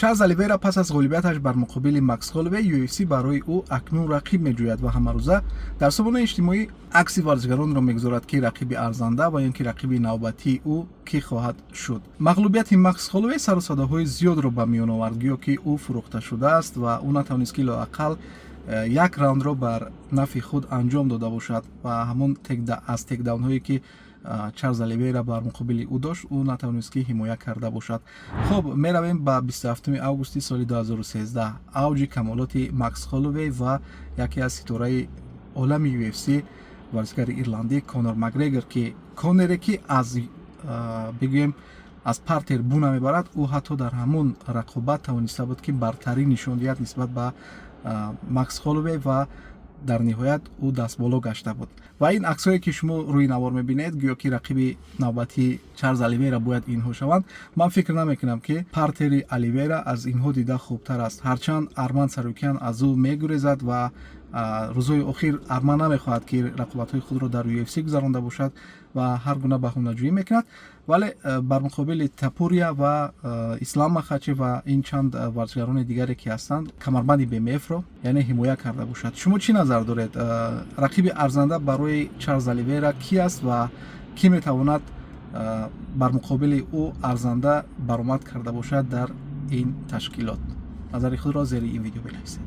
Чарлз Оливейра пас аз ғолибияташ бар муқобили Макс Холловей, UFC барои ӯ акнун рақиб меҷӯяд ва ҳамарӯза дар сомонаи иҷтимоӣ акси варзишгаронро мегузорад, ки рақиби арзанда ва ё ки рақиби навбатии ӯ кӣ хоҳад шуд. Мағлубияти Макс Холловей сару садоҳои зиёдро ба миён овард, гӯё ки ӯ фурӯхта шудааст ва ӯ натавонист, ки лоақал як раундро бар нафъи худ анҷом дода бошад ва ҳамон аз тейкдаунҳое, ки Чарлз Оливейра бар муқобили ӯ дошт, ӯ натавонист, ки ҳимоя карда бошад. Хуб, меравем ба 27 августи соли 2013, авҷи камолоти Макс Холловей ва яке аз ситораи олами UFC, варзишгари ирландӣ Конор Макгрегор, ки Конере, ки аз, бигӯем, аз партер бу намебарад, ӯ ҳатто дар ҳамон рақобат тавониста буд, ки бартарӣ нишон диҳад нисбат ба Макс Холловей ва дар ниҳоят ӯ дастболо гашта буд. Ва ин аксҳое, ки шумо рӯи навор мебинед, гӯё ки рақиби навбатии Чарлз Оливейра бояд инҳо шаванд. Ман фикр намекунам, ки партери Оливейра аз инҳо дида хубтар аст, ҳарчанд Арман Сарукян аз ӯ мегурезад ва рӯзҳои охир Арман намехоҳад, ки рақобатҳои худро дар UFC гузаронда бошад ва ҳар гуна баҳонаҷӯӣ мекунад, вале бар муқобили Топурия ва Ислам Махачев ва ин чанд варзишгарони дигаре, ки ҳастанд, камарбанди БМФ-ро яъне ҳимоя карда бошад. Шумо чӣ назар доред? Рақиби арзанда барои Чарлз Оливейра кӣ аст ва кӣ метавонад бар муқобили ӯ арзанда баромад карда бошад дар ин ташкилот? Назари худро зери ин видео бинависед.